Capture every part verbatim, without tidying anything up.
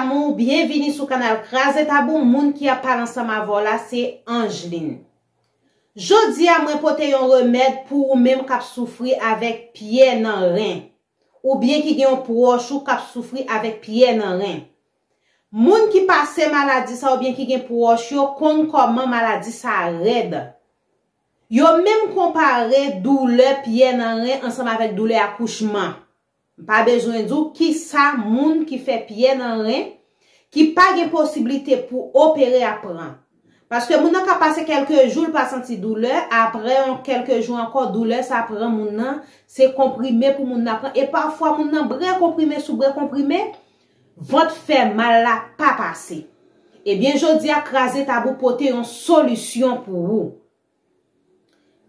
Amour, byenvini sou kanal Kraze Tabou. Moun ki ap pale ansanm avè w la se Angeline. Jodi a mwen pote yon remèd pou ou menm k ap soufri avèk pyè nan ren, oubyen ki gen yon pwòch ou k ap soufri avèk pyè nan ren. Moun ki pase maladi sa oubyen ki gen pwòch yo konn kòman maladi sa rèd. Yo menm konpare doulè pyè nan ren ansanm avèk doulè akouchman. M pa bezwen di w kisa moun ki fè pyè nan ren, ki pa gen posiblite pou opere ap pran. Paske moun nan ka pase kèlke jou, l pa santi doulè, apre yon kèlke jou ankò, doulè sa pran moun nan, se konprime pou moun nan pran. E pafwa moun nan bwè konprime sou bwè konprime, vant fè mal la pa pase. Ebyen, jodi a, Kraze Tabou pote yon solisyon pou ou.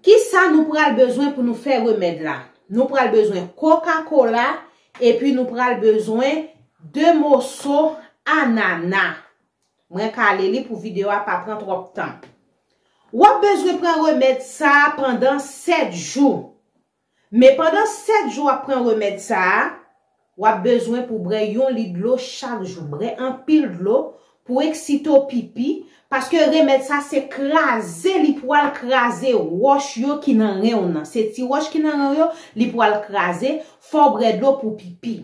Kisa nou pral bezwen pou nou fè remèd la? Nou pral bezwen Coca-Cola, epi nou pral bezwen de moso anana. Mwen kale li pou videyo a pa pran twòp tan. W ap bezwen pran remèd sa a pandan sèt jou. Men pandan sèt jou w ap pran remèd sa a, w ap bezwen pou bwè yon lit dlo chak jou. Bwè anpil dlo pou eksite w pipi, paske remèd sa se kraze, li pral kraze wòch yo ki nan ren w nan. Se ti wòch ki nan ren w yo, li pral kraze, fò w bwè dlo pou pipi.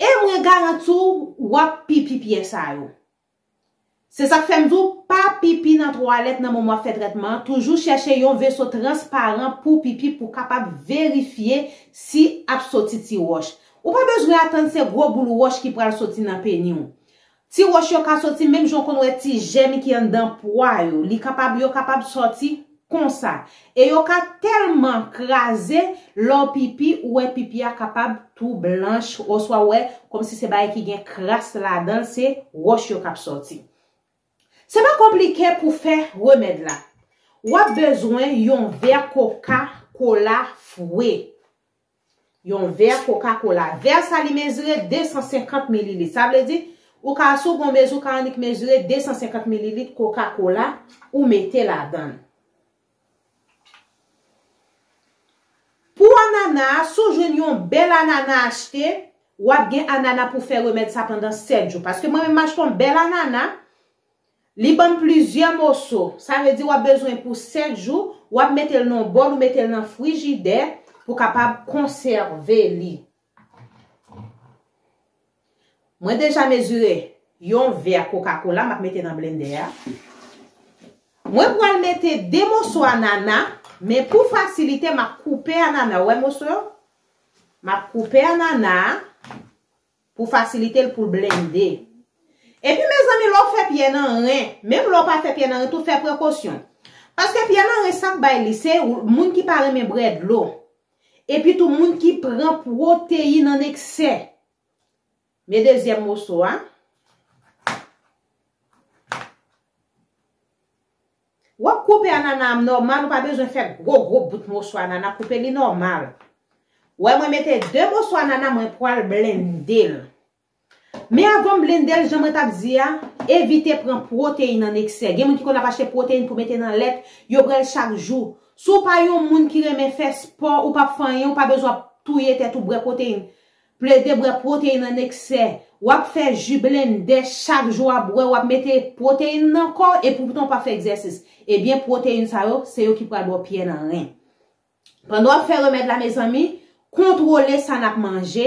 E mwen garanti w, w ap pipi pyè sa yo. Se sa k fè m di w, pa pipi nan twalèt nan moman w ap fè trètman an. Toujou chèche yon veso transparan pou pipi pou w kapab verifye si ap soti ti wòch. Ou pa bezwen atann se gwo boul wòch ki pral soti nan peni w. Ti wòch yo ka soti menm jan w konn wè ti jèm ki anndan pwa yo. Li kapab, yo kapab sòti konsa. E yo ka tèlman kraze, lè w pipi, ou wè pipi a kapab tou blanch, oswa w wè kòmsi se bagay ki gen kras ladan l, se wòch yo k ap sòti. Se pa konplike pou fè remèd la. W ap bezwen yon vè Coca-Cola fre. Yon vè Coca-Cola. Vè sa li mezire de san senkant mililit. Sa vle di, ou ka, si w gen yon mezi, ou ka annik mezire de san senkant mililit Coca-Cola, ou mete ladan l. Pou anana a, si w jwenn yon bèl anana achte, w ap gen anana pou fè remèd sa pandan sèt jou. Paske mwen menm m achte yon bèl anana, li ban m plizyè moso. Sa vle di w ap bezwen pou sèt jou, w ap mete l nan yon bòl, ou mete l nan frijidè pou kapab konsève li. Mwen deja mezire yon vè Coca-Cola, m ap mete nan blendè a. Mwen pral mete de moso anana, men pou fasilite, m ap koupe anana. Ou wè moso yo? M ap koupe anana a pou fasilite l pou l blende. Epi, mezanmi, lè w fè pyè nan ren, menm lè w pa fè pyè nan ren tou, fè prekosyon. Paske pyè nan ren, sa k bay li, se moun ki pa renmen bwè dlo. Epi tou, moun ki pran pwoteyin an eksè. Men dezyèm moso a. W ap koupe anana a nòmal, ou pa bezwen fè gwo, gwo bout moso anana, koupe li nòmal. Wè, mwen mete de moso anana, mwen pral blende l. Men avan m blende l, jan mwen t ap di a, evite pran pwoteyin an eksè. Gen moun ki konn ap achte pwoteyin pou mete nan lèt, yo pran l chak jou. Si w pa yon moun ki renmen fè spò, ou p ap fè anyen, ou pa bezwen ap touye tèt ou bwè pwoteyin. Plede bwè pwoteyin an eksè. W ap fè ji blendè chak jou w ap bwè, w ap mete pwoteyin nan kò w, epi poutan w p ap fè egzèsis. Ebyen, pwoteyin sa yo, se yo ki pral ba w pyè nan ren. Pandan w ap fè remèd la, mezanmi, kontwole sa n ap manje,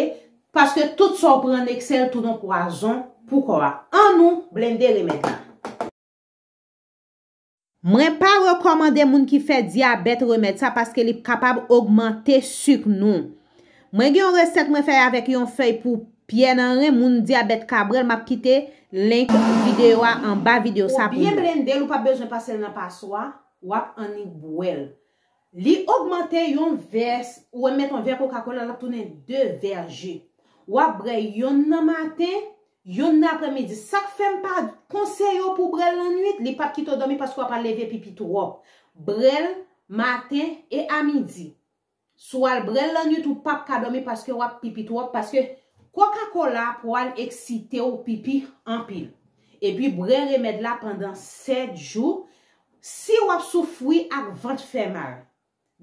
paske tout sa w pran an eksè, l tounen yon pwazon pou kò a. Ann nou blende remèd la. Mwen pa rekòmande moun ki fè dyabèt remèd sa paske li kapab ogmante sik nou. Mwen gen yon resèt mwen fè avèk yon fèy pou pyè nan ren, moun dyabèt ka bwè l, m ap kite link videyo a anba videyo sa pou nou. Ou byen blende l, ou p ap bezwen pase l nan paswa, w ap annik bwè l. Li ogmante yon vè, ou wè m met yon vè Coca-Cola, l ap tounen de vè ji. W ap bwè yonn nan maten, yonn nan aprèmidi. Sa k fè m pa konseye w pou w bwè l lannwit, li p ap kite w dòmi paske w ap al leve pipi twòp. Bwè l maten e a midi. Si w al bwè l lannwit, ou p ap ka dòmi paske w ap pipi twòp, paske Coca-Cola pral eksite w pipi anpil. Epi bwè remèd la pandan sèt jou. Si w ap soufri ak vant fè mal,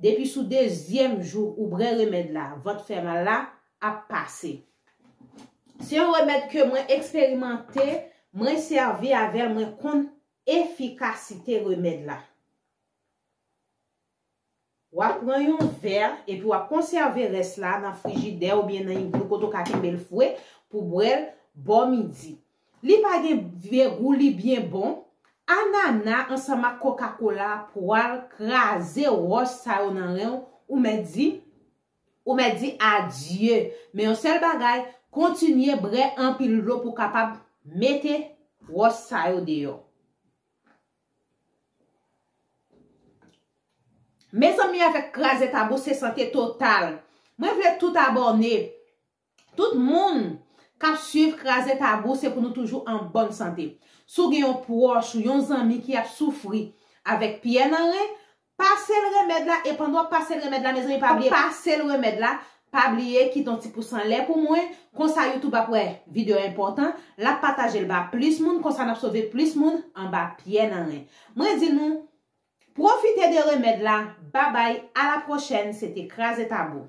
depi sou dezyèm jou ou bwè remèd la, vant fè mal la ap pase. Se yon remèd ke mwen eksperimante, mwen sèvi avè l, mwen konn efikasite remèd la. W ap pran yon vè epi w ap konsève rès la nan frijidè oubyen nan iglou kote w ka kenbe l fre pou bwè l bò midi. Li pa gen vye gou, li byen bon. Anana ansanm ak Coca-Cola pwal kraze wòch sa yo nan ren w, ou mèt di, ou mèt di adye. Men yon sèl bagay, kontinye bwè anpil dlo pou w kapab mete wòch sa yo deyò. Mezanmi, avèk Kraze Tabou, se sante total. Mwen vle tout abòne, tout moun k ap swiv Kraze Tabou, se pou nou toujou an bòn sante. Si w gen yon pwòch ou yon zanmi ki ap soufri avèk pyè nan ren, pase l remèd la, e pandan w ap pase l remèd la, mezanmi, pa bliye pase l remèd la, pa bliye kite yon ti pous anlè pou mwen, konsa YouTube ap wè videyo enpòtan, l ap pataje l ba plis moun, konsa n ap sove plis moun anba pyè nan ren. Mwen di nou, pwofite de remèd la. Babay, a la pwochèn, se te Kraze Tabou.